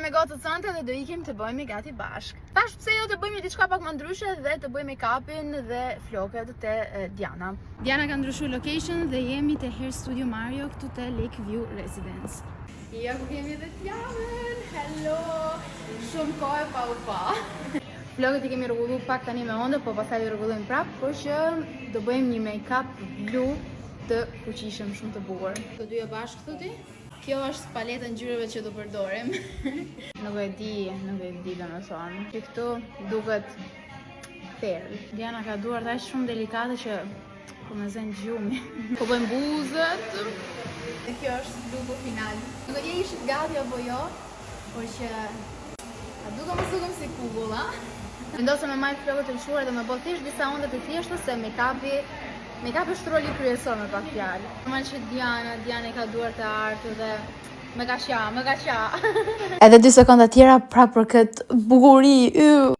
me gocët sonte dhe do ikim të bëhemi gati bashk. Tash pse jo të bëjmë diçka pak më ndryshe dhe të bëjmë make-upin dhe flokët te Diana. Diana ka ndryshuar location dhe jemi te Hair Studio Mario këtu te Lakeview Residence. Ja ku kemi edhe Dianën. Hello. Shumë kohë pa u pa. Flokët i kemi rregullu pak tani me onde, po pastaj i rregullojmë prap, por që do bëjmë një make-up blu të fuqishëm, shumë të bukur. Të dyja bashkë thotë? Kjo është paleta ngjyrave që do përdorim. Nuk e di, nuk e di domethënë. Që këtu duket perl. Diana ka duart aq shumë delikate që po më zën gjumi. Po bëjmë buzët. Dhe kjo është looku final. Nuk e di ishit gati apo jo, por që a dukem mos dukem si kukull, a? Vendosëm me majt flokët të lëshuar dhe me bë thjesht disa onde të thjeshta se make-upi make-upi është roli kryesor me pak fjalë. Normal që Diana, Diana i ka duart e artë dhe me ka qa, me ka qa. Edhe 2 sekonda tjera pra për këtë bukuri. Yw.